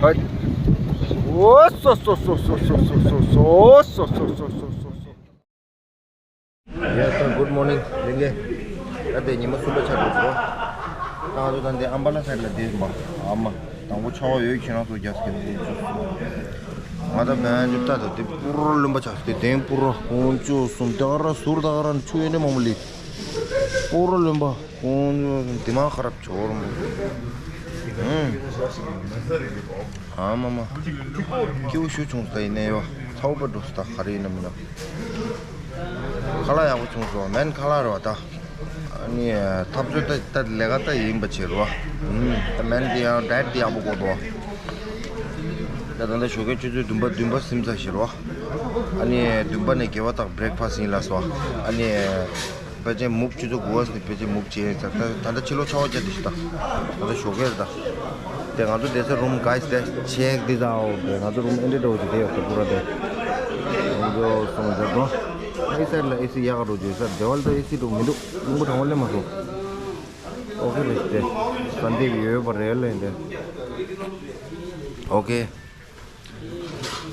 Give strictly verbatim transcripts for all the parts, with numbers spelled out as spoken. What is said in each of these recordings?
ཡ་ད་good morning ལིང་གེ། ད་དེ་ཉི་མ་གསུམ་པ་ཆགས་འགྲོ་ཟེར་རོ། ད་ང་ཚོ་ད་འདི་ཨམ་བ་ལ་སའིཌ་ལ་བསྡད་ཡོད་པ། ཨ་མ། དང་པོ་ཆར་པ་ཡོད་ཁྱེད་རང་ཚོ་རྒྱབ་ཀྱི་འདུག་ང་ད་བན་ཇུ་ད་ད་དེ་པུ་ར་རློན་པ་ཆགས་སོང་། དེ་དེང་པུ་ར་དཀོན་མཆོག་གསུམ། ད་ག་ར་ཟུར་ད་ག་ར་ཆུ་ཡོད་ནི་མང་པོ་ལི། པུ་ར་རློན་པ། དཀོན་མཆོག་གསུམ། དེ་མ་ཁ་རབ་ཆོར་མོ། ཨུམ། ཨ་མ་མ། སྐྱིད་པོ་ཞུ་བྱུང་ས་ཡིན་ནས་ཡོ། ཚ་བོ་པ་འགྲོ་ས་ད་ག་རེ་ཡིན་ནམ་ཡོ། ཁ་ལག་ཡག་པོ་བྱུང་སོང་། སྨན་ཁ་ལག་རེད་བ་ད། ཨ་ནི་འཐབ་རྩོད་ད་ད་ལས་ཀ་ད་ཡིན་པ་བྱེད་རོ། ཨུམ། ད་སྨན་དེ་ཡང་ཌའེ་ཊི་དེ་ཡག་པོ་དགོས་དོ། ད་ད་ལྟ་ཞོགས་ཀའི་ཆུ་ཚོད་བདུན་པ་བདུན་པ་ཟིན་ཚར་ཤག་རོ། ཨ་ནི་བདུན་པ་ནས་དགེ་བ་དང་བྷི་རེག་ཕ་སི་ཡིན་ལ་སོ། ཨ་ནི་ཕལ་ཆེར་མུག་ཆུ་ཚོད་དགུ་པ་ནས་ཕལ་ཆེར་མུག་བྱས་ཡིན་ས། ད་ད་ལྟ་ཕྱི་ལོགས་ཆར་པ་བརྒྱབ་བསྡད་ཤག་ད། ད་ལྟ་ཞོགས་ཀས་རེད་ད། དེ་ང་ཚོ་བསྡད་ས་རུམ་guys, check this out. དེ་ང་ཚོ་རུམ་ཨེ་འདྲ་འདྲ་བོ་ཅིག་དེ་ཡོད་ས་པུ་ར་དེ། ང་ཚོ་སོང་ཟེར་དོ། ཨེ་སའིཌ་ལ་ཨེ་སི་ཡག་ག་འགྲོ་རྒྱུ་ས། དེ་བ་ལ་ད་ཨེ་སི་འགྲོ་མི་འདུག་རླུང་བུ་གྲང་བ་སླེབས་མ་སོང་། ཨོ་ཁེ་རེད་དེ། ས་འདི་ཡོད་པ་རེད་ལེ་འདི། ཨོ་ཁེ།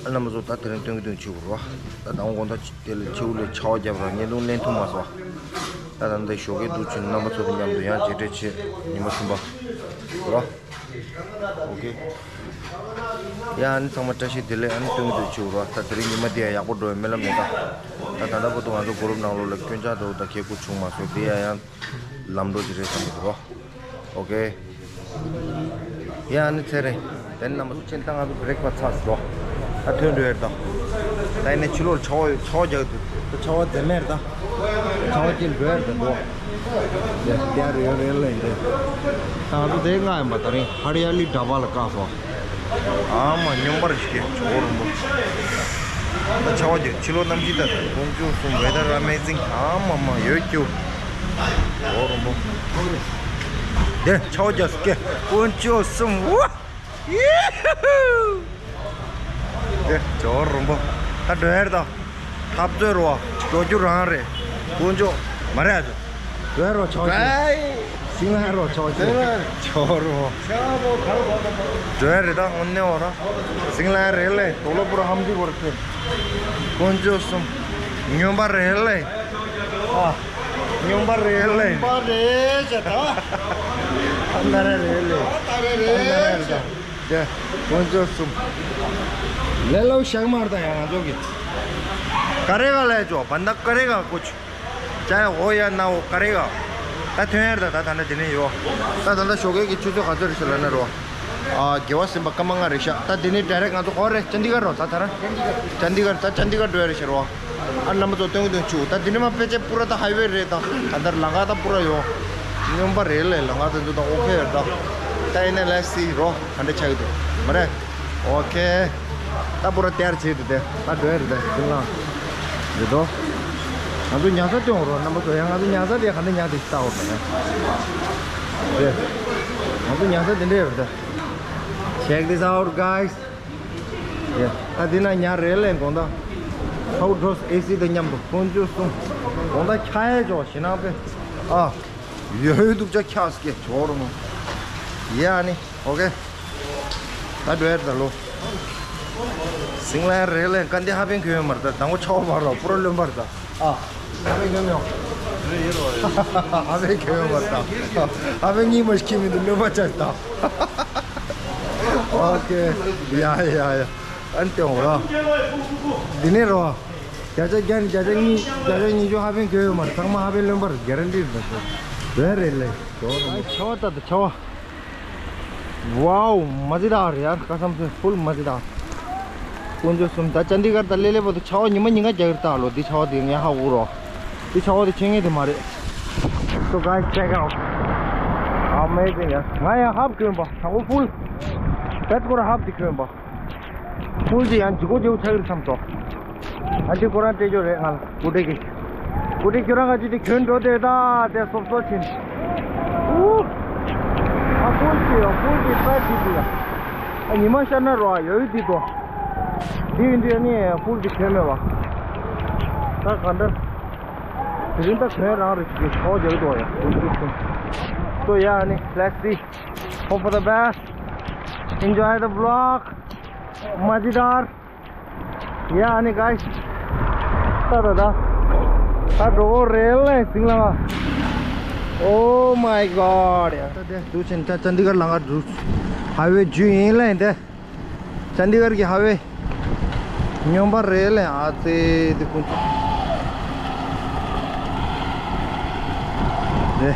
ཨ་རྣམ་པ་ཚོ་ད་དེ་རིང་སྟོན་གྱི་སྟོན་ཆུ་བུར་བ། ད་དང་པོ་དགོང་དག་དེ་ལ་ཆུ་བུར་ལས་ཆར་པ་བརྒྱབ་ར་བརྙན་ཐུང་ལེན་ཐུབ་མ་སོང་། ད་ད་འདི་ཞོགས་ཀས་འདུག་ཆུ་རྣམ་པ་ཚོ་དང་མཉམ་དུ་ཡང་མཇལ་འཕྲད་བྱེད། ཉི་མ་གསུམ་པ་ར། ཨོ་ཁེ། ཡ་ཨ་ནི་ཚང་མ་བཀྲ་ཤིས་བདེ་ལེགས། ཨ་ནི་སྟོན་གྱི་སྟོན་ཆུ་བུར་བ། ད་དེ་རིང་ཉི་མ་འདི་ཡང་ཡག་པོ་འགྲོ་བའི་སྨོན་ལམ་ཡོད་ད། ད་ད་ལྟ་བར་དུ་ང་ཚོ་གུ་རུབ་ནང་ལོགས་ལ་སྐྱོན་ཆག་འདྲ་བོ་ད་གལ་ཁུར་བྱུང་མ་སོང་། དེ་ཡང་ཡང་ལམ་འགྲོ་ཅིག་རེད་བསམ་གྱི་འདུག་རོ། ཨོ་ཁེ། ཡ་ཨ་ནི་ཚེ་རིང་། དེ་ནི་རྣམ་པ་ཚོ་ཕྱིན་ད་ང་ཚོ་བྷི་རེག་ཕ་སི་ཚར་སོང་། ད་ཐོན་འགྲོ་ཡ་རེད་ད། ད་ཡིན་ནའི་ཕྱི་ལོགས་ཆར་པ་ཆར་པ་རྒྱག་གི་འདུག་ད་ཆར་པ་འཛེམ་མེད་རེད་ད། ཆར་པ་ཅིག་འགྲོ་ཡ་རེད་ད་འགྲོ། དེ་དེ་རེད་རེད་ལེ་འདི། ད་ང་ཚོ་དེ་ལྔ་ཡིན་པ། ད་རིང་ཧ་རི་ཡ་ལི་ཌ་བ་ལ་བཀག་སོང་། ཨ་མ་སྨྱོན་པ་རེད་ཤག་ཆུ་བོ་རིན་པོ། ད་ཆར་པ་རྒྱག་ཕྱི་ལོགས་གནམ་གཤིས་ད་དཀོན་མཆོག་གསུམ། weather amazing. ཨ་མ་མ་ཡོད་ཀྱུ། ཆུ་བོ་རིན་པོ། དེ་ཆར་པ་རྒྱག་སོང་ཀྱེ། དཀོན་མཆོག་གསུམ། ཝ། ཡི་ཧུ། དེ་ཆུ་བོ་རིན་པོ། ད་འགྲོ་ཡ་རེད་ད། འཐབ་རྩོད་རོ། འགྲོ་རྒྱུ་རང་རེད། དཀོན་མཆོག་མ་རེད་ཨ་ཅོ། འགྲོ་ཡ་རོ་ཆོག་ཅིག་ཨའི། ཟིང་ལ་ཡ་རོ་ཆོག་ཅིག་ཆུ་བོ་རིན་པོ། འགྲོ་ཡ་རེད་ད་དངོས་གནས་འོ་ར། ཟིང་ལ་ཡ་རེད་ལེ། དོ་ལོ་པུ་ར་ཧམ་ཅི་བོར་ཏེ། དཀོན་མཆོག་གསུམ། སྨྱོན་པ་རེད་ལེ། ཨ། སྨྱོན་པ་རེད་ལེ། སྨྱོན་པ་རེད་ཅེས་ད། ཨ་ན་ར་རེད་ལེ། ཨ་ན་ར་རེད་ད། དེ། དཀོན་མཆོག་གསུམ། ལེ་ལོ་ཞག་མར་ད་ཡང་ང་ཚོ་གི། ཀ་རེ་ག་ལས་ཅོ་བན་ད་ཀ་རེ་ག་ཀུ་ཆུ། ཅ་ཡ་འོ་ཡ་ན་འོ་ཀ་རེ་ག། ད་ཐོན་ཡར་ད་ད་ད་ད་དེ་ནས་ཡོ། ད་ད་ད་ཞོགས་ཀས་ཀྱི་ཆུ་ཚོད་ག་ཚོད་རེད་ཟེར་ལ་ན་རོ། ཨ་དགེ་བ་སེམས་པ་སྐར་མ་ལྔ་རེད་ཤག་ད་དེ་ནས་ཌའི་རེག་ང་ཚོ་ག་པར་རེད། ཅན་དི་གར་རོ་ད་ད་ར། ཅན་དི་གར་ད་ཅན་དི་གར་འགྲོ་ཡ་རེད་ཤག་རོ། ཨ་རྣམ་པ་ཚོ་སྟོན་གྱི་སྟོན་ཆུ། ད་འདི་ནས་མ་ཕལ་ཆེར་པུ་ར་ད་ཧའི་ཝེ་རེད་ད། ད་ལྟར་ལམ་ཁ་ད་པུ་ར་ཡོད། སྨྱོན་པ་རེད་ལེ། ལམ་ཁ་དེ་ཚོ་ད་ཨོ་ཁེ་རེད་ད། ད་ཡིན་ནའི་let's see རོ། ག་འདྲ་ཆགས་ཀྱི་འདུག་མ་རེད། ཨོ་ཁེ། ད་པུ་ར་དེ་ཡར་བྱེད་དུ་དེ་ད་འགྲོ་ཡ་རེད་ད། ཟིང་ལ་རེད་དོ། ང་ཚོ་ཉལ་ས་སྟོན་རོ། རྣམ་པ་ཚོ་ཡང་ང་ཚོ་ཉལ་ས་དེ་ག་འདྲ་ཉལ་དེ་ལྟ་འོ་ད་ཡ། དེ། ང་ཚོ་ཉལ་ས་དེ་འདྲ་ཡོད་རེད་ད། Check this out, guys. ཡ། ད་འདི་ན་ཉལ་རེད་ལེ་དགོང་དག་ཧའུ་ཌོས་ཨེ་སི་དང་མཉམ་དུ། དཀོན་མཆོག་གསུམ། དགོང་དག་འཁྱག་ཡས་ཅོག་ཞེད་སྣང་པས། ཨ། ཡོད་ཡོད་སྡུག་ཅག་འཁྱག་སྐད་ཆོག་རུང་། ཡ་ཨ་ནི་ཨོ་ཁེ། ད་འགྲོ་ཡ་ད་ལོ། ཟིང་ལ་ཡ་རེད་ལེ། ཀ་འདི་ཧ་པན་གྱོན་ཡོད་མ་རེད་ད། དང་པོ་ཆར་པ་བབས་ར་པུ་ར་རློན་པ་རེད་ད། ཨ། ཧ་པན་གྱོན་མེད། ཧ་པན་གྱོན་ཡོད་མ་རེད་ད། ཧ་པན་གཉིས་མ་ཞིག་ཁྱེར་མི་འདུག་རློན་པ་ཆགས་ད། ཨོ་ཁེ། ཡ་ཡ་ཡ། ཨ་ནི་དེ་འོང་ར། འདི་ནས་རོ། བརྒྱ་ཆ་བརྒྱ་ནས་བརྒྱ་ཆ་གཉིས། བརྒྱ་ཆ་ཉི་ཤུ་ཧ་པན་གྱོན་ཡོད་མ་རེད། ཚང་མ་ཧ་པན་རློན་པ་རེད། གྷ་རན་ཊི་རེད་ད། རེད་རེད་ལེ། ཆར་པ་ད་ད་ཆར་པ། ཝའོ། མ་ཟི་ད་རེད་ཡར་ཀ་སམ་སེ་ཕུལ་མ་ཟི་ད། དཀོན་མཆོག་གསུམ། ད་ཅན་དི་གར་ད་ལེ་ལེ་བར་དུ་ཆར་པ་ཉི་མ་ཉིན་ག་རྒྱག་གི་རེད་ད་ལོ། འདི་ཆར་པ་དེ་ངས་ཧ་གོ་རོ། འདི་ཆར་པ་དེ་ཆད་ངེས་དེ་མ་རེད། So guys, check out. Amazing ཡ། ང་ཡང་ཧབ་གྱོན་པ། དང་པོ་ཕུལ། བེད་སྐོར་ཧབ་དེ་གྱོན་པ། ཕུལ་དེ་ཡང་ལྗིད་ཁོག་ལྗིད་ཁོག་ཆགས་ཀྱི་རེད་བསམ་སོང་། ཨ་འདི་ཁོ་རང་སྤྲད་རྒྱུ་རེད་ང་ལ། གུ་ཌེ་གི། གུ་ཌེ་ཁྱོད་རང་ག་ཅི་དེ་གྱོན་འགྲོ་དེ་ད་དེ་སོབ་སོབ་ཕྱིན། ཨུ། ཨ་ཕུལ་གྱི་ཡོད། ཕུལ་གྱི་ཕ་གི་དེ་ཡ། ཨ་ཉི་མ་ཤར་ན་རོ། ཨ་ཡོད་ཡོད་དེ་དོ། དེ་ཡིན་དུས་ཨ་ནི་ཕུལ་གྱི་གྱོན་མེད་པ། ད་ག་འདྲ། དེ་རིང་ད་གྱོན་རང་རེད་ཅིག་གི་ཆོག་རྒྱག་དོ་ཡ། ཕུལ་གྱི་གྱོན། So yeah, ཨ་ནི་let's see. Hope for the best. Enjoy the vlog. Mazidar. Yeah, honey guys. ད་ད་ད། ད་འགྲོ་གི་རེད་ལ་ཟིང་ལ། Oh my God. ཡ། ད་དེ་འདུག་ཕྱིན་ད་ཅན་དི་གར་ལ་ང་འགྲོ། ཧའི་ཝེ་བརྒྱུད་ཡིན་ལ་ཡིན་ཏེ། ཅན་དི་གར་གྱི་ཧའི་ཝེ། སྨྱོན་པ་རེད་ལ། ཨ་ཙི་དེ་ཀུན། དེ།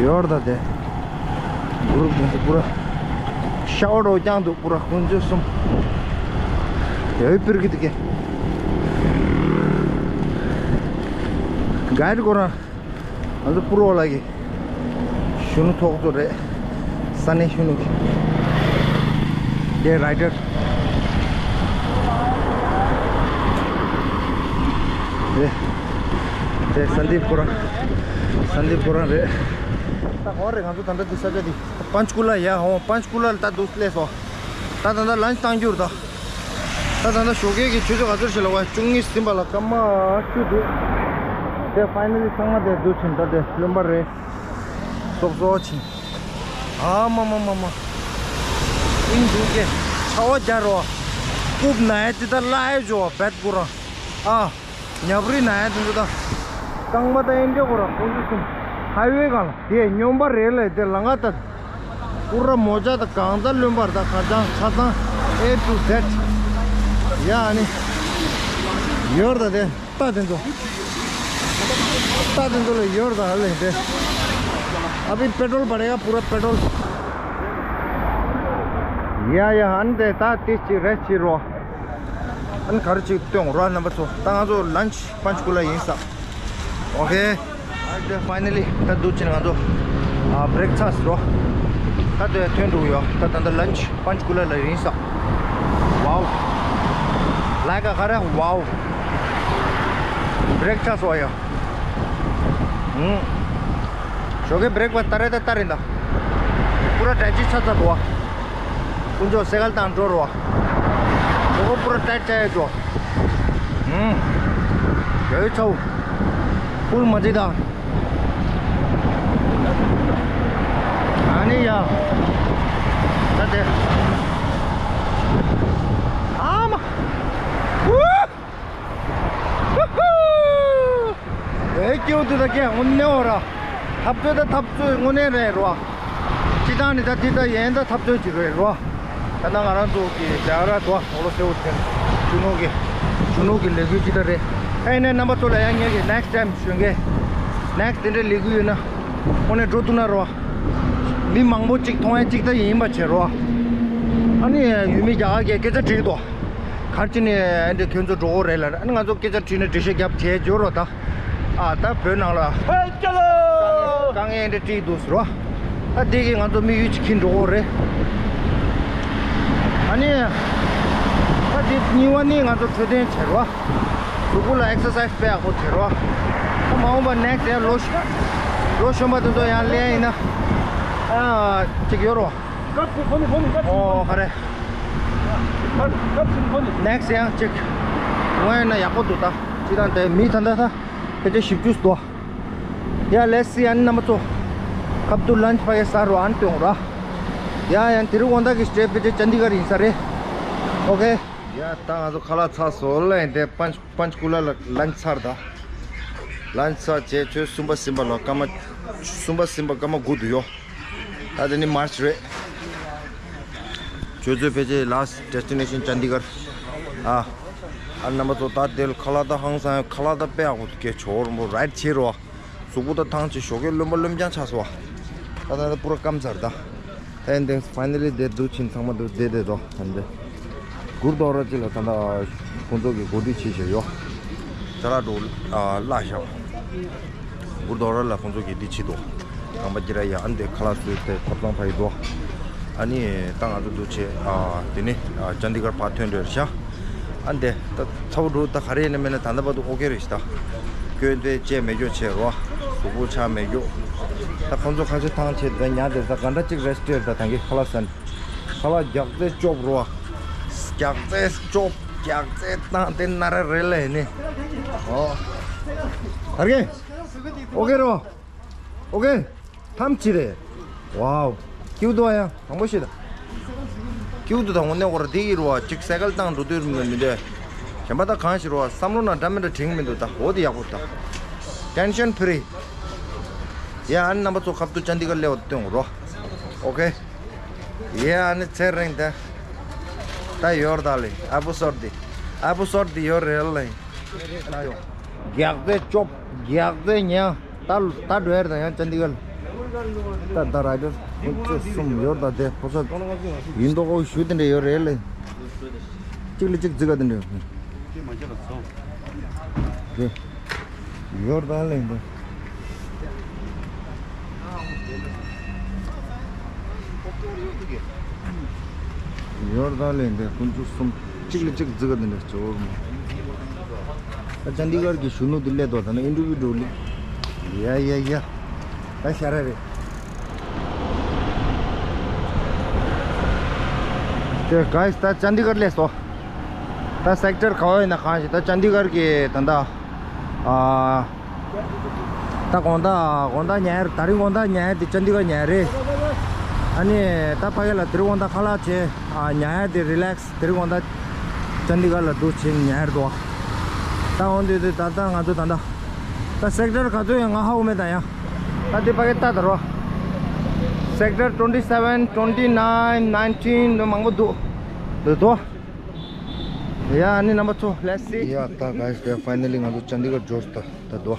ཡོར་ད་དེ། གུ་རུབ་དེ་ཚོ་པུ་ར། ཤ་བ་རོ་རྐྱང་འདུག་པུ་ར་ཀུན་ཚོད་གསུམ། ཡོད་པིར་གི་དེ་ཀེ། གའི་ཌི་ཁོ་རང་། ང་ཚོ་པུ་རོ་ལ་གི། གཞོན་ནུ་ཚོགས་གཙོ་རེད། ས་གནས་གཞོན་ནུ་གི། དེ་རའི་ཌར། དེ། དེ་སན་དིབ་ཁོ་རང་། སན་དིབ་ཁོ་རང་རེད། ད་གོ་རེད། ང་ཚོ་ད་ལྟ་འདི་ས་ཆ་འདི། པན་ཆ་ཀུ་ལ་ཡ་ཧོ། པན་ཆ་ཀུ་ལ་ལ་ད་འདུག་སླེབས་སོང་། ད་ད་ལྟ་ལན་ཆི་བཏང་རྒྱུ་རེད་ད། ད་ད་ལྟ་ཞོགས་ཀས་ཀྱི་ཆུ་ཚོད་ག་ཚོད་ཞིག་ལ་བ། བཅུ་གཉིས་ཟིན་པ་ལ་སྐར་མ་བཅུ་འདུག་དེ་ཕའི་ནལ་ལི་ཚང་མ་དེ་འདུག་ཕྱིན། ད་དེ་བློན་པ་རེད། སོབ་སོབ་ཕྱིན། ཨ་མ་མ་མ་མ། ཨིན་འདུག་གེ། ཆར་པ་རྒྱག་རོ། རྐུབ་ན་ཡ་ཅི་ད་བརླག་ཡ་ཇོ་བད་ཀུ་རང་། ཨ། ཉབ་རི་ན་ཡ་དེ་ཚོ་ད། རྐང་པ་ད་ཨེ་འདྲ་ཁོ་ར་ཁོང་ཚོ་གསུམ། ཧའི་ཝེ་གང་ལ་དེ་སྨྱོན་པ་རེད་ལ་དེ་ལ་ང་ད། པུ་ར་མོ་ཅག་ད་གང་ཚ་བློན་པ་རེད། ད་ཁ་ཚང་ཆ་ཚང་ཨེ་ཊུ་ཛེཌ། ཡ་ཨ་ནི། ཡོར་ད་དེ། རྟ་དེ་ཚོ། རྟ་དེ་ཚོ་ལ་ཡོར་ད་ཧ་ལས་དེ། ཨ་བི་པེ་ཊོལ་བར་ཡ་པུ་ར་པེ་ཊོལ། ཡ་ཡ་ཨན་དེ་ད་དེ་ཅི་རེད་ཅི་རོ། ཨན་ག་རེ་ཅིག་སྟོན་རོགས་རྣམ་པ་ཚོ། ད་ང་ཚོ་ལན་ཆི་པན་ཆ་ཀུ་ལ་ཡིན་ས། ཨོ་ཁེ། ཨ་དེ་ཕའི་ནལ་ལི་ད་འདུག་ཕྱིན་ང་ཚོ། ཨ་བྷི་རེག་ཕ་སི་རོ། ད་དེ་ཐོན་འགྲོ་ཡོད། ད་ད་ད་ལན་ཆི་པན་ཆ་ཀུ་ལ་ལ་ཡིན་ས། ཝའོ། ལའི་ཀ་ག་རེ་ཝའོ། བྷི་རེག་ཕ་སི་ཨོ་ཡ། ཧུམ། ཞོགས་ཀའི་བྷི་རེག་ཕ་སི་ད་རེད་ད་ད་རེད་ད། པུ་ར་ཏྲེ་ཅི་ཆ་ཚ་འགྲོ་བ། ཀུན་ཅོ་སེ་གལ་དང་འགྲོ་རོ། ཞོགས་པ་པུ་ར་ཏྲེ་ཅ་ཡ་འགྲོ། ཧུམ། ཡོད་ཚོ། པུར་མ་ཅི་ད། ཨ་ནི་ཡ། ད་དེ། ཨ་མ། ཧུ། ཧུ་ཧུ། ཨེ་སྐྱིད་པོ་འདུག་ད་ཀྱེ་དངོས་གནས་འོ་ར། འཐབ་རྩོད་ད་འཐབ་རྩོད་དངོས་གནས་རེད་རོ། སྤྱི་བཏང་ནི་ད་འདི་ད་ཡན་ད་འཐབ་རྩོད་ཅིག་རེད་རོ། ད་ནང་ང་རང་ཚོ་གི་རྒྱ་གར་དོ་འོ་ལོ་སེའུ་ཐེན་ཆུ་ནོ་གི་ཆུ་ནོ་གི་ལས་འགུལ་ཅིག་ད་རེད། ཨ་ཡིན་ནའི་རྣམ་པ་ཚོ་ལ་ཡང་ངེད་ཀྱི་next time ཞུ་གི། next དེ་འདྲའི་ལས་འགུལ་ཡོད་ན་དངོས་གནས་འགྲོ་ཐུབ་ན་རོ། མི་མང་པོ་ཅིག་མཐོང་ཡ་ཅིག་ད་ཡིན་པ་བྱེད་རོ། ཨ་ནི་ཡུལ་མི་རྒྱ་གར་གྱི་སྐད་ཆ་དྲིས་དོ། གར་ཅི་ནས་ཨ་འདྲ་ཁྱོད་ཚོ་འགྲོ་གོ་རེད་ལ། ཨ་ནི་ང་ཚོ་སྐད་ཆ་དྲིས་ནས་འགྲེལ་བཤད་རྒྱབ་བྱས་འབྱོར་རོ་ད། ཨ་ད་བོད་ནང་ལ། ཧེ་ཅ་ལོ། དཀའ་ངལ་འདྲ་དྲིས་འདུག་ཟེར་རོ། ད་འདི་གིས་ང་ཚོ་དམིགས་ཡུལ་ཅིག་ཁྱེར་འགྲོ་གོ་རེད། ཨ་ནི། ད་འདི་གཉིས་པ་ནི་ང་ཚོ་འཕྲོད་བསྟེན་བྱེད་རོ། གཟུགས་པོ་ལ་ཨེག་སར་སའིཛ་དཔེ་ཡག་པོ་བྱེད་རོ། ད་མ་འོངས་པ་next year ལོ་གཞོན། ལོ་གཞོན་པ་དེ་ཚོ་ཡང་ལེན་ཡིན་ན། ཨ་ཅིག་ཡོད་རོ། ཨོ་ཧ་རེ། next ཡང་ཅིག་ངོས་ན་ཡག་པོ་འདུག་ད། ཅི་དང་དེ་མི་ད་ད་ད་ཕལ་ཆེར་བཞི་བཅུ་འདུག་ཡ་let's see ཨ་ནི་རྣམ་པ་ཚོ། ཁབ་ཏུ་lunch ཕ་གི་ཟ་རོ་ཨ་ནི་སྟོན་ར། ཡ་ཡ་དེ་རིང་དགོང་དག་གི་སྤྲད་ཕལ་ཆེར་ཅན་དི་གར་ཡིན་ས་རེད། ཨོ་ཁེ། ཡ་ད་ང་ཚོ་ཁ་ལག་ཚར་སོང་ལ་ཡིན་དེ་པན་པན་ཆ་ཀུ་ལ་ལ་lunch ཚར་ད། lunch ཚར་བྱས་ཆུ་ཚོད་གསུམ་པ་ཟིན་པ་ལ་སྐར་མ། གསུམ་པ་ཟིན་པ་སྐར་མ་དགུ་འདུག་ཡོ། ད་དེ་ནི་March རེད། ཁྱོད་ཚོའི་ཕལ་ཆེར་last destination ཅན་དི་གར། ཨ། ཨ་རྣམ་པ་ཚོ་ད་དེ་ལ་ཁ་ལག་ད་ཧང་སང་ཁ་ལག་ད་དཔེ་ཡག་པོ་འདུག་སྐད་ཆོ་རོ་མོ་right བྱེད་རོ། གཟུགས་པོ་ད་ཐང་ཆད་ཞོགས་ཀས་རློན་པ་རློན་རྐྱང་ཆགས་སོང་བ། ད་ད་ད་པུ་ར་སྐམ་ཚར་ད། ད་ཡིན་དེ་finally དེ་འདུག་ཕྱིན་ཚང་མ་འདུག་བསྡད་བསྡད་དོ་ད་འདི། གུར་དོ་ར་ཅི་ལ་ད་ད་ཁོང་ཚོ་གི་གོ་སྒྲིག་བྱེད་བཞག་ཡོ། ཅ་ལག་འགྲོ་ཨ་བརླག་བཞག་གུར་དོ་ར་ལ་ཁོང་ཚོ་གི་འདི་བྱེད་དོ། ཁང་པ་ཀི་ར་ཡ་ཨ་འདི་ཁ་ལག་བཟོས་ཏེ་ཐབ་ཚང་ཕ་ཡི་དོ། ཨ་ནི་ད་ང་ཚོ་འདུག་བྱེད་ཨ་དེ་ནི་ཨ་ཅན་དི་གར་ཕར་ཐོན་འདྲ་རེད་ཤག་ཨ་འདི་ད་ཚ་བོ་འགྲོ་ད་ག་རེ་ཡིན་ན་མེད་ན་ད་ལྟ་བར་དུ་ཨོ་ཁེ་རེད་ཤག་ད་སྐྱོན་དེ་བཅད་མེད་སྐྱོ་བྱེད་རོ། གཟུགས་པོ་ཆགས་མེད་སྐྱོ། ད་ཁོང་ཚོ་ཁ་ཤས་ཐང་ཆད་ད་ཉལ་དེ་ད་ག་འདྲ་ཅིག་rest བྱེད་ད་ད་གི་ཁ་ལག་ཟ་ནི། ཁ་ལག་རྒྱག་རྩེ་སྐྱོབ་རོ། རྒྱག་རྩེ་སྐྱོབ། རྒྱག་རྩེ་བཏང་དེ་ན་ར་རེད་ལ་ཡིན་ནི། ཨོ། ད་གི། ཨོ་ཁེ་རོ། ཨོ་ཁེ། ཐམས་ཅད་རེད། ཝའོ། སྐྱིད་པོ་འདུག་ཨ་ཡ། དྲང་པོ་བཤད་ད། ཀྱུ་དུ་དང་དངོས་གནས་ཁོ་ར་དེ་ཡིན་རོ། གཅིག་སའི་ཀལ་བཏང་འགྲོ་དུས་རིམ་ལ་མི་འདོད། གཞན་པ་ད་གང་ཞིག་རོ། བསམ་བློ་ན་འདྲ་མི་འདྲ་དྲན་མི་འདུག་ད་འོ་དེ་ཡག་པོ་ད། ཊེན་ཤན་ཕི་རི། ཡ་ཨ་ནི་རྣམ་པ་ཚོ་ཁ་ཐུག་ཅན་དི་གར་སླེབས་པ་སྟོན་རོ། ཨོ་ཁེ། ཡ་ཨ་ནི་ཚེ་རིང་ད། ད་ཡོར་ད་ལེ་ཨ་བུ་སོར་དི། ཨ་བུ་སོར་དི་ཡོར་རེད་ལེ། རྒྱག་རྩེ་ཅོབ། རྒྱག་རྩེ་ཉ། ད་ད་འགྲོ་ཡར་དང་ཡང་ཅན་དི་གར། ད་ད་རའི་ཌར་ཁོང་ཚོ་གསུམ་ཡོར་ད་དེ་ཕོ་ས་ཡིན་མདོག་ཁོག་ཞུ་དེ་འདྲ་ཡོད་རེད་ལེ། གཅིག་ལ་གཅིག་རྩི་ག་དེ་འདྲ་ཡོད། དེ། ཡོར་དང་ལེན་དེ། ཡོར་དང་ལེན་དེ་ཁོང་ཚོ་གསུམ་གཅིག་ལ་གཅིག་རྩི་ག་དེ་འདྲ་ཅོར་མོ། ད་ཅན་དི་གར་གྱི་གཞོན་ནུ་དེ་སླེབས་དོ། ད་ནི་ཨིན་ཊར་བིའུ་འགྲོ་ལི། ཡ་ཡ་ཡ། ད་ཤ་ར་རེད། དེ་གཱས་ད་ཅན་དི་གར་སླེབས་སོ། ད་སེག་ཊར་ག་བ་ཡིན་ན་གང་ཞིག་ད་ཅན་དི་གར་གྱི་ད་ད། ཨ། ད་དགོང་དག་དགོང་དག་ཉལ་ཡ། དེ་རིང་དགོང་དག་ཉལ་ཡ་དེ་ཅན་དི་གར་ཉལ་ཡ་རེད། ཨ་ནི་ད་ཕ་གི་ལ་དེ་རིང་དགོང་དག་ཁ་ལག་བྱས། ཨ་ཉལ་ཡ་དེ་རི་ལེག་སི། དེ་རིང་དགོང་དག་ཅན་དི་གར་ལ་འདུག་བྱས་ཉལ་ཡ་རེད་དོ། ད་འོང་དུས་དུས་ད་ལྟ་ང་ཚོ་ད་ལྟ་ད་སེག་ཊར་ག་ཚོད་ཡང་ང་ཧ་གོ་མེད། ད་ཡང་ད་དེ་ཕ་གི་ལྟ་ད་རོ། སེག་ཊར་ཊུ་ཝེན་ཊི་སེ་ཝེན། ཊུ་ཝེན་ཊི་ནའིན། ནའིན་ཊིན་འདུག་མང་པོ་འདུག་འདུག་དོ། ཡ་ཨ་ནི་རྣམ་པ་ཚོ་let's see. ཡ་ད་གཱས་ད་ཕའི་ནལ་ལི་ང་ཚོ་ཅན་དི་གར་འབྱོར་ད་ད་དོ།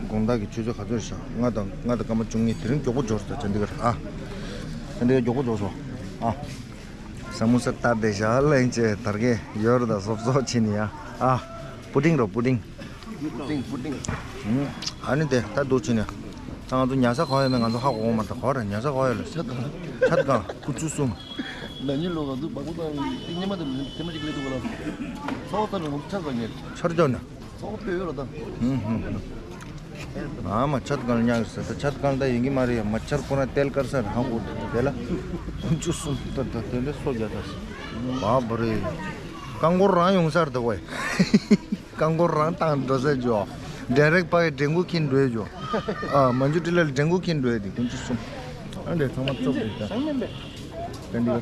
དགོང་དག་གི་ཆུ་ཚོད་ག་ཚོད་རེད་ཤག་ལྔ་དང་ལྔ་དང་སྐར་མ་བཅུ་གཉིས། དེ་རིང་མགྱོགས་པོ་འབྱོར་སོང་ད་ཅན་དི་གར། ཨ། ཅན་དི་གར་མགྱོགས་པོ་འབྱོར་སོང་། ཨ། ས་མོ་ས་སྟར་བསྡད་ཤག་ལན་ཅེ་དར་གེ་ཡོར་ད་སོབ་སོབ་ཕྱིན་ཡ། ཨ། པུ་ཏིང་རོ་པུ་ཏིང་། པུ་ཏིང་པུ་ཏིང་། ཨ་ནི་དེ་ད་འདུག་ཕྱིན་ཡ། ད་ང་ཚོ་ཉལ་ས་ག་བ་ཡོད་མེད་ང་ཚོ་ཧ་གོ་གོ་མ་ད་ག་བ་རེད། ཉལ་ས་ག་བ་ཡོད་ལ། ཆད་གང་ཁུ་ཚུར་གསུམ། ན་ནིང་ལོ་ང་ཚོ་བ་ཀུ་དང་ཉི་མ་དེ་ཐེངས་མ་གཅིག་སླེབས་འདུག་ག་ལ། ཚ་བ་ཚ་ནས་ང་ཚོ་ཆར་ཟ་ཉེར། ཆར་ཇོ་ན། ཚོགས་དཔེ་ཡོད་ར་ད། ཧུམ་ཧུམ་ཧུམ། ཨ་མ་ཆད་གང་ཉག་ཟེར་ད། ཆད་གང་ད་ཡིན་གྱི་མ་རེད་ཡ། མ་ཆར་ཁོ་ན་ཏེལ་དཀར་ས་ར་ཧང་གོ་དེ་ལ། ཁུ་ཚུར་གསུམ་ད་ད་དེ་འདྲ་སོ་རྒྱ་ད། བ་བ་རེད། རྐང་འཁོར་རང་ཡོང་ས་ར་ད་གོ་ཡ། རྐང་འཁོར་རང་བཏང་འགྲོ་ས་ཇོ། ཌའི་རེག་པ་གི་འགྲན་ཁུ་ཁྱིན་འགྲོ་ཡ་ཇོ། ཨ་མ་འཇུ་ཏི་ལ་འགྲན་ཁུ་ཁྱིན་འགྲོ་ཡ་དེ་ཁུ་ཚུར་གསུམ། ཨ་འདྲ་ཚང་མ་ཚོགས་རེད་ད། ཀན་ཌི་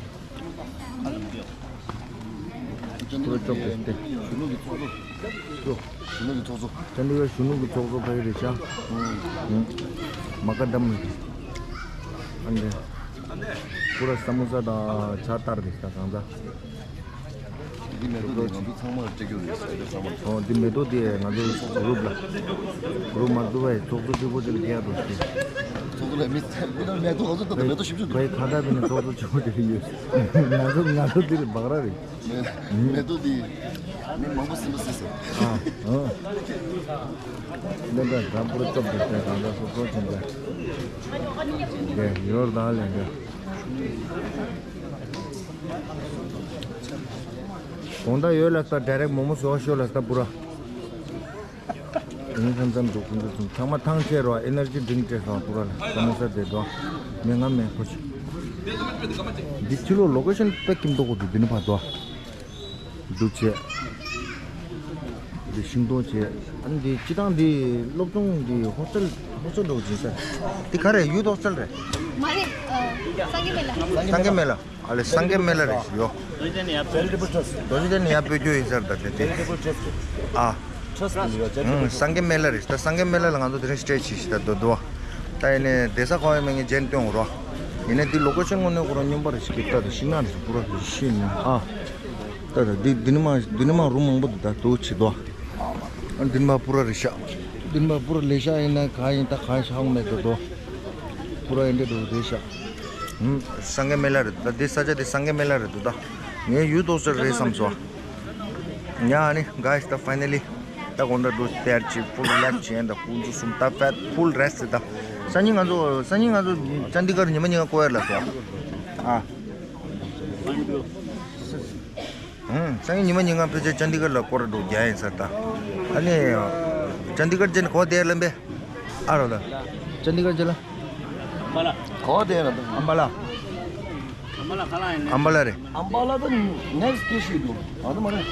གར། ཀྲོ་ཀྲོ་པེ་སྟེ། གཞོན་ནུ་གི་ཚོགས་གཙོ། ཅན་དི་གར་གཞོན་ནུ་གི་ཚོགས་གཙོ་ཕ་གི་རེད་ཤག་མ་ཀ་དམ་རེད། ཨ་འདྲ། པུ་ར་ས་མོ་ས་དང་ཇ་ཏར་རེད་ཤག་གང་ཟག་འདི་མེ་ཏོག་འདི་ང་ཚོ་ཚང་མར་སྤྲད་རྒྱུ་རེད་ཟེར་ཏེ་ཚང་མར། ཨོ་འདི་མེ་ཏོག་འདི་ང་ཚོ་གུ་རུབ་ལ། གུ་རུབ་མ་བཙུགས་པའི་ཚོགས་གཙོ་གཅིག་པོ་དེ་ལ་རྒྱག་འགྲོ་ཟེར། ཚོགས་གཙོ་ལ་མི་མི་ལ་མེ་ཏོག་ང་ཚོ་ད་ལྟ་མེ་ཏོག་ཞིབ་ཞིབ་འདུག་བའི་ཁ་བཏགས་དེ་ནི་ཚོགས་གཙོ་གཅིག་པོ་དེ་ལ་ཡོད། ང་ཚོ་ང་ཚོ་འདི་ལ་སྦག་ར་རེད། མེ་མེ་ཏོག་འདི་མི་མང་པོ་ཟིན་པ་ཟིན་སོང་། ཨ་ཨ། ལེན་པ་དང་པོར་སྟོབས་ཀྱི་སྟེང་གང་འདྲ་སོ་སོ་ཅན་འདྲ། འདི་ཡོར་དང་ལེན་འདྲ། དགོང་དག་ཡོད་ལ་ལྟ་ཌའི་རེག་མོག་མོག་བཟོ་ཤོག་ལ་ལྟ་པུ་ར། ཡིན་ཙམ་ཙམ་འདུག་ཁོང་ཚོ་ཚང་མ་ཐང་ཆད་རོ། ཨེ་ནར་ཇི་ཌི་རིང་ཀི་སྤྲད་སོང་པུ་ར་ལ། ས་མོ་ས་དེ་འགྲོ། མི་ང་མེད་ཁོ་ཆེ། འདི་ཕྱི་ལོགས་ལོ་ཀེ་ཤན་དཔེ་ཁྱིམ་ཐོག་གོ་འདུག་འདི་ནི་ཕར་འགྲོ། འདུག་བྱས། འདི་ཤིང་སྡོང་བྱས། ཨ་ནི་འདི་སྤྱི་བཏང་འདི་སློབ་སྦྱོང་འདི་ཧོ་སི་ཊེལ་ཧོ་སི་ཊེལ་འགྲོ་གི་ཡིན་ས། འདི་ག་རེ་ཡུ་ཐི་ཧོ་སི་ཊེལ་རེད། མ་རེད། ཨ། སངས་རྒྱས་སྨན་བླ། སངས་རྒྱས་སྨན་བླ། ཨ་ལེ་སངས་རྒྱས་སྨན་བླ་རེད་ཡོ། རྡོ་རྗེ་གདན་ཡར་འབོད་རྒྱུ་ཡིན་ས་རེད་ད་དེ་དེ། ཨ། ཨང་སངས་རྒྱས་སྨན་བླ་རེད་ད། སངས་རྒྱས་སྨན་བླ་ལ་ང་ཚོ་དེ་རིང་སི་ཊེ་ཇི་བྱས་ཤིག་ད་དོ་དོ། ད་ཡིན་ནའི་བསྡད་ས་ག་བ་ཡོད་མེད་ངས་རྗེས་ནས་སྟོན་འོང་རོགས། ཡིན་ནའི་འདི་ལོ་ཀེ་ཤན་དངོས་གནས་ཁོ་རང་སྨྱོན་པ་རེད་ཤག་ད་ད་ཤིང་ནགས་རེད་ཤག་པུ་ར་རེད་ཤིང་ནགས་ཨ། ད་ད་འདི་འདི་ནི་མ་འདི་ནི་མ་རུ་མང་པོ་འདུག་ད་དོ་བྱེད་དོ། ཨ་འདི་ནི་མ་པུ་ར་རེད་ཤག་འདི་ནི་མ་པུ་ར་ལས་ཤག་ཡིན་ན་ག་ཡིན་ད་ག་ཤག་མེད་དོ་དོ། པུ་ར་ཡིན་འདྲ་འདུག་རེད་ཤག་ཧུམ། སངས་རྒྱས་སྨན་བླ་རེད་ད། འདི་ས་ཆ་འདི་སངས་རྒྱས་སྨན་བླ་རེད་འདུག་ད། ངས་ཡུལ་ཏོག་ཙམ་རེད་བསམ་སོང་། ཡ་ཨ་ནི་གཱས་ད་ཕའི་ནལ་ལི། ད་དགོང་དག་འདུག་སྟེར་ཅིག་ཕུལ་རི་ལེག་སི་བྱས་ད་ཁོང་ཚོ་གསུམ་ད་ཕེད་ཕུལ་རེ་སི་ད། སང་ཉིན་ང་ཚོ་སང་ཉིན་ང་ཚོ་ཅན་དི་གར་ཉི་མ་ཉིན་ཀ་ཀོ་ཡར་ལ་སོང་། ཨ། ཧུམ། སང་ཉིན་ཉི་མ་ཉིན་ཀ་ཕལ་ཆེར་ཅན་དི་གར་ལ་སྐོར་ར་འགྲོ་རྒྱུ་ཡིན་ས་ད། ཨ་ནི། ཅན་དི་གར་ཅན་གོ་དེར་ལམ་པས། ཨ་རོ་ད། ཅན་དི་གར་ཅན་ལ། གོ་དེར་ལ་ད། ཨམ་བ་ལ། ཨམ་བ་ལ་རེད། ཨམ་བ་ལ་ད་ནེག་སི་ཊི་སི་ཊེ་ཤན་འདུག་ཨ་ད་མ་རེད།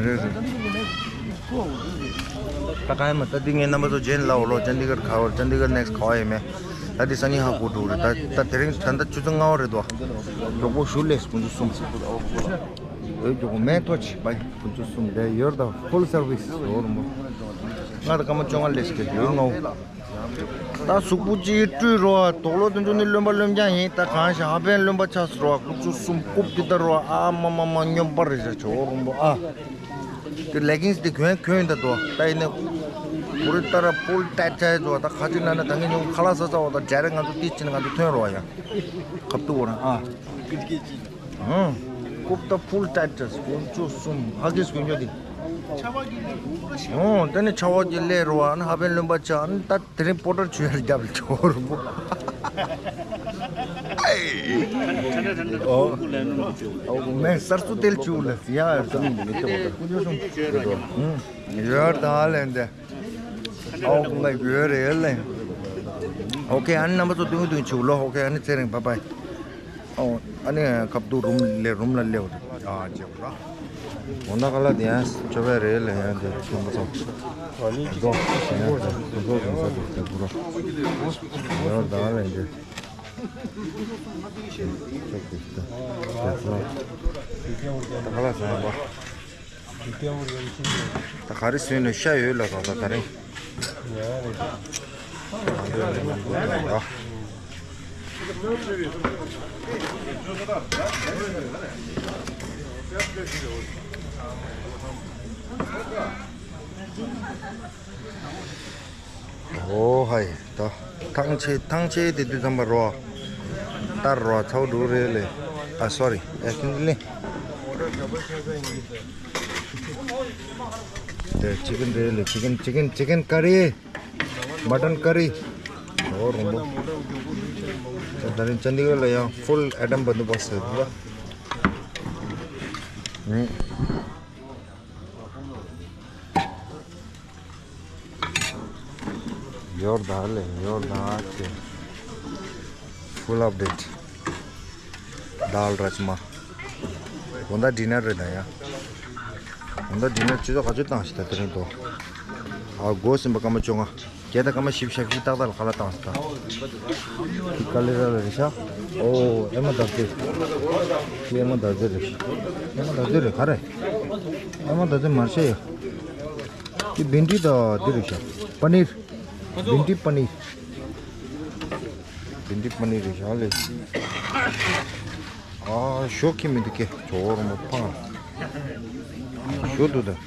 རེད་རེད། ད་ག་ཡིན་མ་ད་འདི་ངས་རྣམ་པ་ཚོ་རྗེས་ལ་འོ་ལོ་ཅན་དི་གར་ག་བར་ཅན་དི་གར་ནེག་སི་ཊི་ག་བ་ཡིན་མེད། ད་འདི་སང་ཉིན་ཧ་གོ་འགྲོ་རེད། ད་ད་དེ་རིང་ད་ལྟ་ཆུ་ཚོད་ལྔ་པ་རེད་དོ། མགྱོགས་པོ་ཞུ་ལས་དགུ་བཅུ་གསུམ། འོས་མགྱོགས་པོ་མེ་ཏོ་ཆེ་བའི་དགུ་བཅུ་གསུམ་དེ་ཡོར་ད་ཕུལ་སར་བིས་ཡོར་མོ། ང་ད་སྐར་མ་བཅོ་ལྔ་ལས་ཀྱི་ཡོར་ལྔ་པོ། ད་གཟུགས་པོ་ཅིག་སྤྲུལ་རོ། དོག་ལོ་དོན་ཆུ་ནི་རློན་པ་རློན་རྐྱང་ཡིན། ད་གང་ཞག་ཧ་པན་རློན་པ་ཆགས་སུ་རོ། དགུ་བཅུ་གསུམ་རྐུབ་འདི་ལྟ་རོ། ཨ་མ་མ་མ་སྨྱོན་པ་རེད་ཤག་ཇོ་རོང་པོ་ཨ། དེ་ལེ་གིང་སི་དེ་གྱོན་གྱོན་ད་དོ། ད་ཡིན་ནས་བུ་རི་ལྟར་ཕུལ་ཊའིཊ་ཆགས་དོ། ད་ཁ་ཅིག་ན་ན་ད་ངས་ཉུང་ཁ་ལག་ཟ་ཟ་བ་ད་འཇའ་རེ་ང་ཚོ་ཏི་ཅིན་ང་ཚོ་ཐོན་རོ་ཡ། ཁབ་ཏུ་བོ་ར་ཨ། ཧུམ། རྐུབ་ད་ཕུལ་ཊའིཊ་དགུ་བཅུ་གསུམ་ཧ་གིས་གྱོན་ཆོག་དེ། ཨོ་དེ་ནས་ཆ་བ་གི་ལས་རོ་ཨ་ན་ཧ་པན་རློན་པ་ཆགས་ཨ་ན་ད། དེ་རིང་པོ་ཏར་ཆུ་ཡར་རྒྱབ་ལ་ཇོ་རོང་པོ། ཨོ། ཨོ་མེ་སར་སུ་ཏེལ་ཆུ་ལ་ཡ་ཡར་ད་ལེན་དེ། ཨོ་ཀུ་ང་གུ་རེ་ལེ། ཨོ་ཀེ་ཨ་ནི་རྣམ་པ་ཚོ་ཏུང་ཏུང་ཆུ་ལོ། ཨོ་ཀེ་ཨ་ནི་ཚེ་རིང་བཱའི་བཱའི། ཨོ། ཨ་ནི་ཁབ་ཏུ་རུམ་ལས་རུམ་ལ་སླེབས་རེད། ཨ་ཅེ་བ་ར། འོ་ན་ཁ་ལག་དེ་ཡང་ཆོ་བས་རེད་ལ་ཡང་དེ་ཁྱོད་མ་ཚོགས། ཨ་ནི་ཅིག་ཟོ་ཟོ་ཟོ་ཟོ་ཟོ་ཟོ་ཟོ་ཟོ་ཟོ་ཟོ་ཟོ། ཡོ་ད་ལ་ཡང་དེ། ཆོག་གི་ད། དེ་ཚོ། ད་ཁ་ལག་ཟ་ཡང་པ། ད་ག་རེ་བཟོས་ནས་ཤ་ཡོད་ལ་ད་ད་ད་རིང་། ཨོ་ཧའི། ད་ཐང་ཆད་ཐང་ཆད་དེ་དུས་ཙམ་པ་རོ། ཏར་རོ་ཚའོ་འགྲོ་རེད་ལེ། ཨ་སོ་རི། ཨེ་ཁིན་ལེ། དེ་ཅི་ཀན་རེད་ལེ། ཅི་ཀན་ཅི་ཀན་ཅི་ཀན་ཀ་རི། མ་ཊན་ཀ་རི། ཨོ་རོང་པོ། ད་རིང་ཅན་དི་གར་ལ་ཡང་ཕུལ་ཨེ་ཊམ་བན་དོ་བསྟ་ཟེར་དུས་ལ། ཡོར་ད་ལེ་ཡོར་ད་ཅེ། ཕུལ་ཨབ་ཌེཊ། དཱལ་རཱཇ་མ། དགོང་དག་ཌི་ནར་རེད་ད་ཡ། དགོང་དག་ཌི་ནར་ཆུ་ཚོད་ག་ཚོད་བཏང་ཞིག་ད་དེ་རིང་དོ། ཨ་སྒོ་ཟིན་པ་སྐར་མ་བཅོ་ལྔ། བརྒྱད་དང་སྐར་མ་བཞི་བཅུ་ཞེ་བཞི་ཏག་ཏག་ལ་ཁ་ལག་བཏང་ཞིག་ད། དཀའ་ལས་ར་ལ་རེད་ཤག་ཨོ་ཨེ་མ་ད་ཚེ། ཁྱི་ཨེ་མ་ད་ཚེ་རེད། ཨེ་མ་ད་ཚེ་རེད་ག་རེ། ཨེ་མ་ད་ཚེ་མར་ཤེས་ཡ། ཁྱི་བིན་ཌི་ད་འདི་རེད་ཤག་པ་ནིར། བིན་ཌི་པ་ནིར། བིན་ཌི་པ་ནིར་རེད་ཤག་ལེ། ཨ་ཞོ་ཁྱི་མི་འདུག་གེ་ཇོ་བོ་རོང་པོ་ཕང་། ཞོ་འདུག་ད།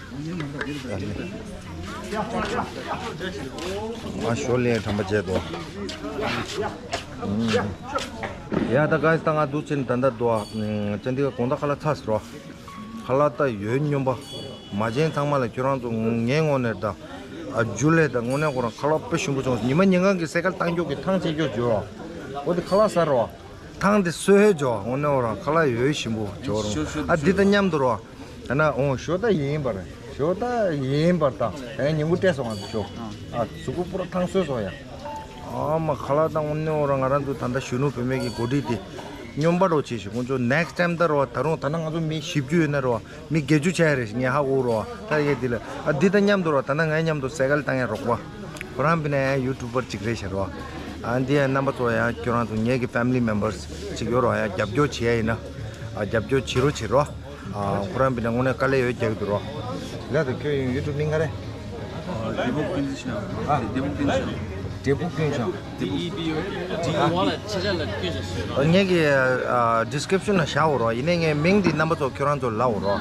ཨ་ཞོ་ལེན་དྲན་པ་བྱས་དོ། ཡ་ད་ག་ས་ད་ང་འདུག་ཕྱིན་ད་ད་དོ། ཅན་དི་གར་དགོང་དག་ཁ་ལག་ཚར་སོང་། ཁ་ལག་ད་ཡོད་སྨྱོན་པ། མ་བྱན་ཚང་མ་ལ་ཁྱོད་རང་ཚོ་ངའི་ངོས་ནས་ད། ཨ་ཇུ་ལེ་ད་དངོས་གནས་ཁོ་རང་ཁ་ལག་དཔེ་ཞིམ་པོ་བྱུང་སོང་། ཉི་མ་ཉིན་གང་གི་སེ་ཀལ་བཏང་རྒྱུ་གི་ཐང་ཆད་རྒྱུ་ཇོ། འོ་དེ་ཁ་ལག་ཟ་རོ། ཐང་དེ་སོས་ཧེ་ཇོ་དངོས་གནས་ཁོ་རང་ཁ་ལག་ཡོད་ཞིམ་པོ་ཇོ་རོ། ཨ་འདི་ད་མཉམ་དུ་རོ། ད་ན་འོ་ཞོ་ད་ཡིན་པར། ཞོ་ད་ཡིན་པར་ད། ཨེ་ཉིན་གུང་སྤྲད་སོང་ང་ཚོ་ཞོ། ཨ་གཟུགས་པོ་པུ་ར་ཐང་སོས་སོང་ཡ། ཨ་མ་ཁ་ལག་དང་དངོས་གནས་འོ་ར་ང་རང་ཚོ་ད་ལྟ་གཞོན་ནུ་བུད་མེད་ཀྱི་འགོ་ཁྲིད་དེ་སྨྱོན་པ་རོ་བྱེད་ཞིག་ཁོང་ཚོ་ནེགསི་ཊའིམ་ད་རོ་ད་རུང་ད་ན་ང་ཚོ་མི་བཞི་བཅུ་ཡོད་ན་རོ་མི་བརྒྱད་ཅུ་ཆགས་རེད་ངས་ཧ་གོ་རོ་ད་ཡེ་དེ་ལ་ཨ་འདི་ད་མཉམ་དུ་རོ་ད་ན་ངའི་མཉམ་དུ་སེ་ཀལ་བཏང་ཡ་རོགས་པ་ཁོ་རང་བི་ན་ཡ་ཡུ་ཊུབ་པར་ཅིག་རེད་ཤག་རོ། ཨ་འདི་ཡ་རྣམ་པ་ཚོ་ཡ་ཁྱོད་རང་ཚོ་ངེད་ཀྱི་ཕེ་མི་ལི་མེམ་བར་སི་ཅིག་ཡོད་རོ་ཡ་རྒྱབ་སྐྱོར་བྱེད་ཡ་ཡིན་ན་ཨ་རྒྱབ་སྐྱོར་བྱེད་རོགས་བྱེད་རོ། ཨ་ཁོ་རང་བི་ན་དངོས་གནས་དཀའ་ལས་ཡོད་རྒྱག་གི་འདུག་རོ། ལ་དུ་ཁྱོད་ཡུ་ཊུབ་མིང་ག་རེ། ལྡེ་པོ་ཀུན་ཤང་། ལྡེ་པོ་ཀུན་ཤང་། ལྡེ་པོ་ཀུན་ཤང་། ལྡེ་པོ་ཀུན་ཤང་། ངེད་ཀྱི་ཌི་སི་ཀི་རིབ་ཤན་ལ་བཞག་འོ་རོ། ཡིན་ནའི་ངའི་མིང་འདི་རྣམ་པ་ཚོ་ཁྱོད་རང་ཚོ་ལབ་འོ་རོ།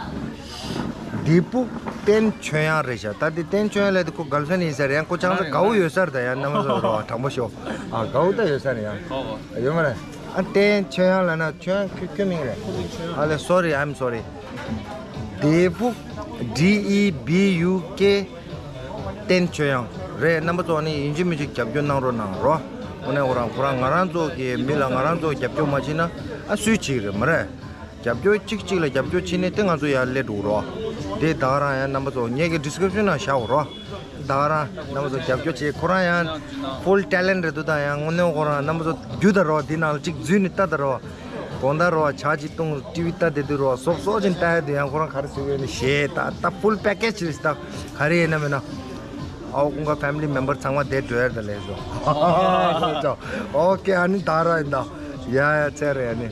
ལྡེ་པོ་བསྟན་ཆོས་དབྱངས་རེད་ཤག་ད་འདི་བསྟན་ཆོས་དབྱངས་ལབ་དེ་ཁོ་གར་ལི་ཕེ་རེན་ཌི་ཡིན་ས་རེད། ཡང་ཁོ་ཅང་ས་དགའ་བོ་ཡོད་ས་རེད། ད་ཡང་རྣམ་པ་ཚོ་རོ་དྲང་པོ་ཤོད། ཨ་དགའ་བོ་ད་ཡོད་ས་རེད་ཡང་། ཡོད་མ་རེད། ཨ་བསྟན་ཆོས་དབྱངས་ལབ་ན་ཆོས་དབྱངས་ཁྱོད་ཁྱོད་མིང་རེད། ཨ་ལེ་སོ་རི། I'm sorry། ལྡེ་པུག་ཌི་ཨི་བི་ཡུ་ཀེ་བསྟན་ཆོས་དབྱངས་རེད། རྣམ་པ་ཚོ་ནི་ཡིན་གཅིག་མིན་གཅིག་རྒྱབ་སྐྱོར་གནང་རོགས་གནང་རོགས། དངོས་གནས་ཁོ་རང་ཁོ་རང་ང་རང་ཚོ་གི་མི་ལ་ང་རང་ཚོ་རྒྱབ་སྐྱོར་མ་བྱེད་ན་ཨ་སུས་བྱེད་ཀྱི་རེད་མ་རེད། རྒྱབ་སྐྱོར་གཅིག་གཅིག་ལ་རྒྱབ་སྐྱོར་བྱེད་ནས་དེ་ང་ཚོ་ཡར་སླེབས་འགྲོ་རོགས། དེ་ད་ག་རང་ཡང་རྣམ་པ་ཚོ་ངེད་ཀྱི་ཌི་སི་ཀི་རིབ་ཤན་ནང་བཞག་འོ་རོགས། ད་ག་རང་རྣམ་པ་ཚོ་རྒྱབ་སྐྱོར་བྱེད། ཁོ་རང་ཡང་ཕུལ་ཊེ་ལེན་ཊི་རེད་འདུག་ད་ཡང་དངོས་གནས་ཁོ་རང་རྣམ་པ་ཚོ་རྒྱུགས་ད་རོགས། འདི་ནང་ལ་གཅིག་འཛུལ་ནས་ལྟ་ད་རོགས། དགོང་དག་རོགས་ཇ་གཅིག་བཏུང་ཊི་ཝི་ལྟ་བསྡད་དུས་རོགས་སོག་སོག་ཅིག་ལྟ་ཡ་དུས་ཡང་ཁོ་རང་ག་རེ་ཟེར་གི་ཡོད་ནི་ཞེས་ད་ད་ཕུལ་པེ་ཀེ་ཇི་རེད་ད། ག་རེ་ཡིན་ན་མིན་ན། ཨའོ་ཀུན་དགའ་ཕེ་མི་ལི་མེམ་བར་ཚང་མ་དེ་འགྲོ་ཡར་ད་ལས་བཟོ། ཨོ་ཀེ། ཨ་ནི་ད་ར་ཡིན་ད། ཡ་ཡ་ཚེ་རེ། ཨ་ནི་